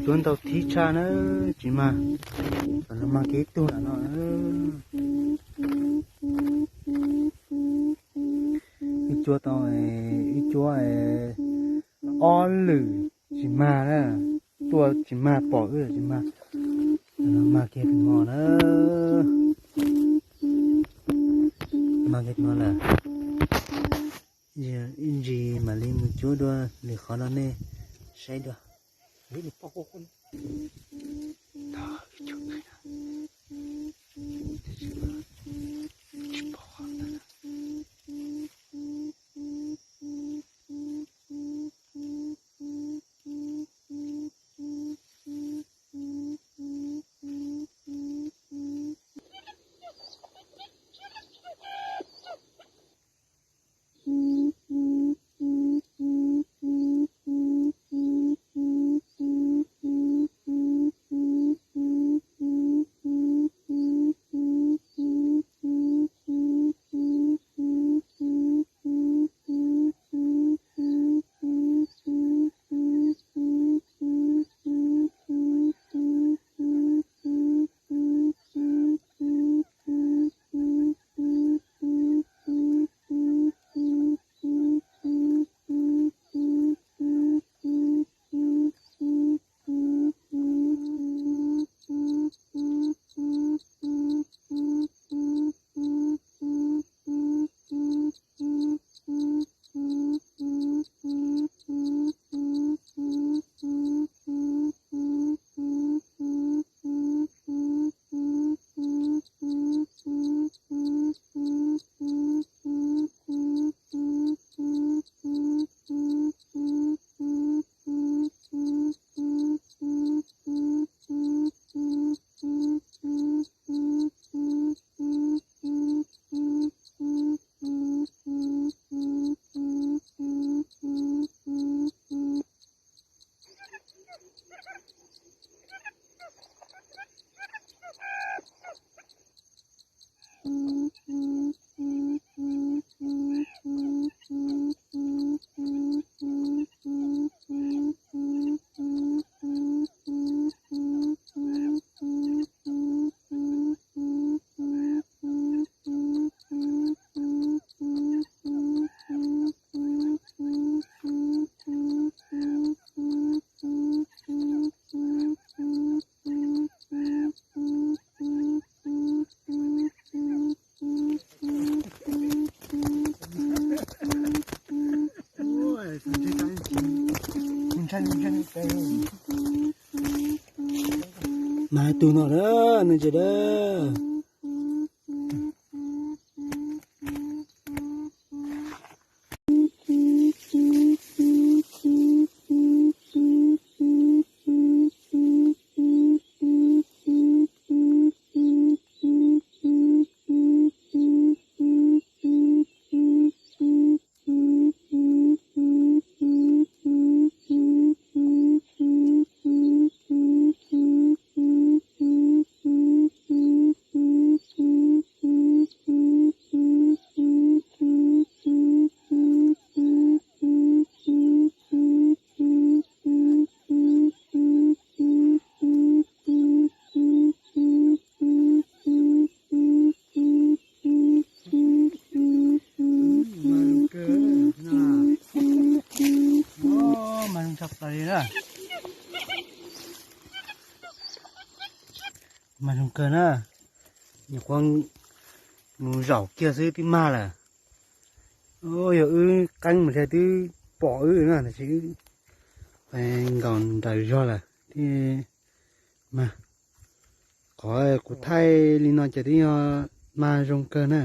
Cuab ntau thib tshaj na, tsis mag, los mag kiag ib tug nram no. Wb cuab tau, wb cuab ob lwm tsis mag na, tuaj tsis mag, pom wb tsis mag, los mag kiag tus no na, mag kiag tus no lawm. Ib ntsis mam li mus cuab dua lwm qhov no nej saib dua. Mas tus no da, nws tsis da. Li na, mag zoo kawg na. Nyuam qhuav mus zaum kiag xwb twb mag lawm. Yog wb qeeb mus dhia twb pom wb na, tab sis wb nkaum nrawm zog lawm thiab. Mag, qhov kuv thaij li no ces twb yog mag zoo kawg na.